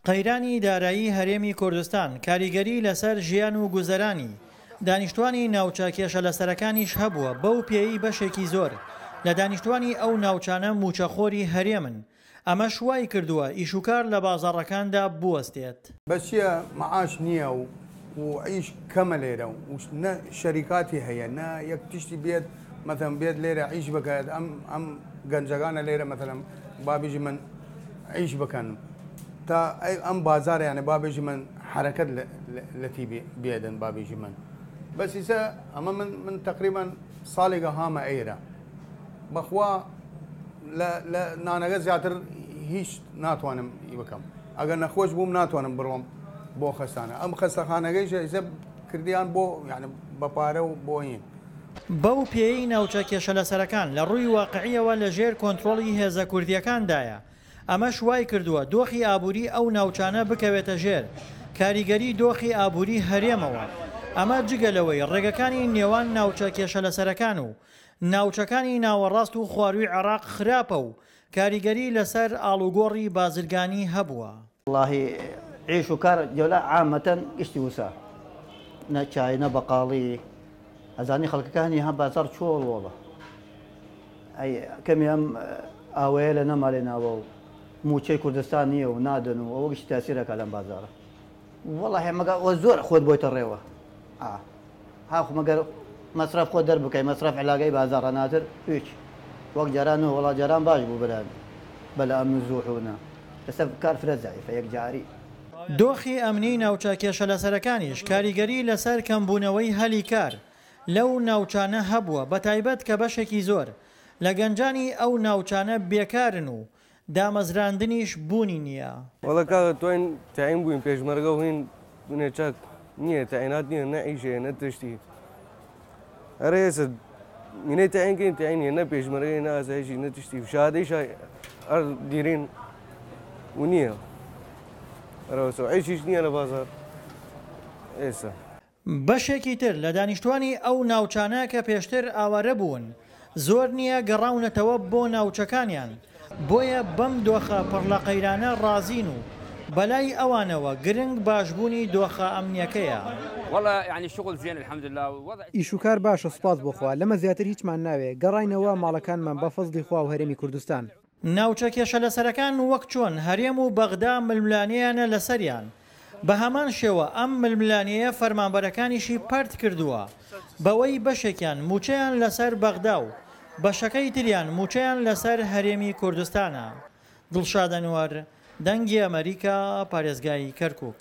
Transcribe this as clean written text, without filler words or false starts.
قەیرانی دارایی هەرێمی کوردستان کاریگەری لەسەر ژیان و گوزەرانی دانیشتوانی ناوچە کێشەلەسەرەکانیش هەبووە، بەو پێیەی بەشێکی زۆر لە دانیشتوانی ئەو ناوچانە مووچەخۆری هەرێمن، ئەمەش وایکردووە ئیشوکار لە بازاڕەکاندا بوەستێت. بەس چیە معاش نیە و عیش کەمە لێرە و نە شەریکاتی هەیە نە یەک تشتی بێت مەتەن بێت لێرە عیش بکات ئەم ئەم گەنجەکانە لێرە مەتەلەن با بێژی من عیش بکەن تا ئەم بازاریانە با بێژی من حرەکەت لەتی بێدن با بێژی من بەس ئیسە ئەمە من من تقریبا ساڵێکە هامە ئێرە بەخوا لە لە نانەکە زیاتر هیچ ناتوانم ئی بکەم ئەگەر نەخۆش بووم ناتوانم بڕۆم بۆ خەستانە ئەم خەستەخانەکەیش ئیسە کردیان بۆ یعنی بە پارە و بۆ هین. بەو پێیەی ناوچە کێشەلەسەرەکان لە ڕووی واقعییەوە لە ژێر کۆنترۆڵی هێزە کوردییەکاندایە، ئەمەش وایکردووە دۆخی ئابووری ئەو ناوچانە بکەوێتە ژێر کاریگەری دۆخی ئابووری هەرێمەوە، ئەمە جگە لەوەی ڕێگەکانی نێوان ناوچە کێشەلەسەرەکان و ناوچەکانی ناوەڕاست و خوارووی عێراق خراپە و کاریگەری لەسەر ئاڵوگۆڕی بازرگانی هەبووە. وەڵاهی عیش و کار جۆلا عامەتەن گشتی وسا نە چای نە بەقاڵی ئەزانی خەڵکەکانی هە بازاڕ چۆڵ وۆڵە ئەی کەمی ئەم ئاوەیە لە نەمالێ ناوە و موچەی کوردستان نییە و نادەن و ئەوە گشتی تاسیرەکە لەم بازاڕە وەڵاهی مەگە ئەوە زۆر خۆت بۆیتە ڕێوە ئا ها خو مەگەر مەسرەف خۆت دەربکەی مەسرەف علاگەی بازاڕە ناتر هیچ وەک جاران نە وەڵا جاران باش بوو بەلا بەلا ئەم نزوح و نە ئێستا کار فرە زەعیفە یەکجاری. دۆخی ئەمنی ناوچە کێشەلەسەرەکانیش کاریگەری لەسەر کەمبوونەوەی هەلی کار لەو ناوچانە هەبووە، بەتایبەت کە بەشێکی زۆر لە گەنجانی ئەو ناوچانە بێکارن و دامەزراندنیش بوونی نییە. وەڵا کاکە تۆین تەعین بووین پێشمەرگە و هین دونێ چەک نییە تەعینات نییە نە ئیش هەیە نە تشتی ئەرێ ئێستا مینەی تەعین کەین تەعین نییە نە پێشمەرگەی نە ئاسایشی نە تشتی شادەیش ئەر دیرین و نییە ئەرەوەسە عیشیش نییە لە بازار ئێستا. بەشێکی تر لە دانیشتوانی ئەو ناوچانە کە پێشتر ئاوارە بوون، زۆر نییە گەڕاونەتەوە بۆ ناوچەکانیان، بۆیە بەم دۆخە پڕ لە قەیرانە ڕازین و بەلای ئەوانەوە گرنگ باشبوونی دۆخە ئەمنییەکەیە. ئیشوکار باشە سوپاس بۆ خوا، لەمە زیاتر هیچمان ناوێ، گەڕاینەوە ماڵەکانمان بە فەزڵی خوا و هەرێمی کوردستان. ناوچە کێشەلەسەرەکان وەک چۆن هەرێم و بەغدا ململانێیانە لەسەریان، بەهەمان شێوە ئەم ململانێیە فەرمانبەرەکانیشی پەرت کردووە، بەوەی بەشێکیان مووچەیان لەسەر بەغدا و بەشەکەی تریان مووچەیان لەسەر هەرێمی کوردستانە. دڵشاد ئەنوەر، دەنگی ئەمەریکا، پارێزگای کەرکوک.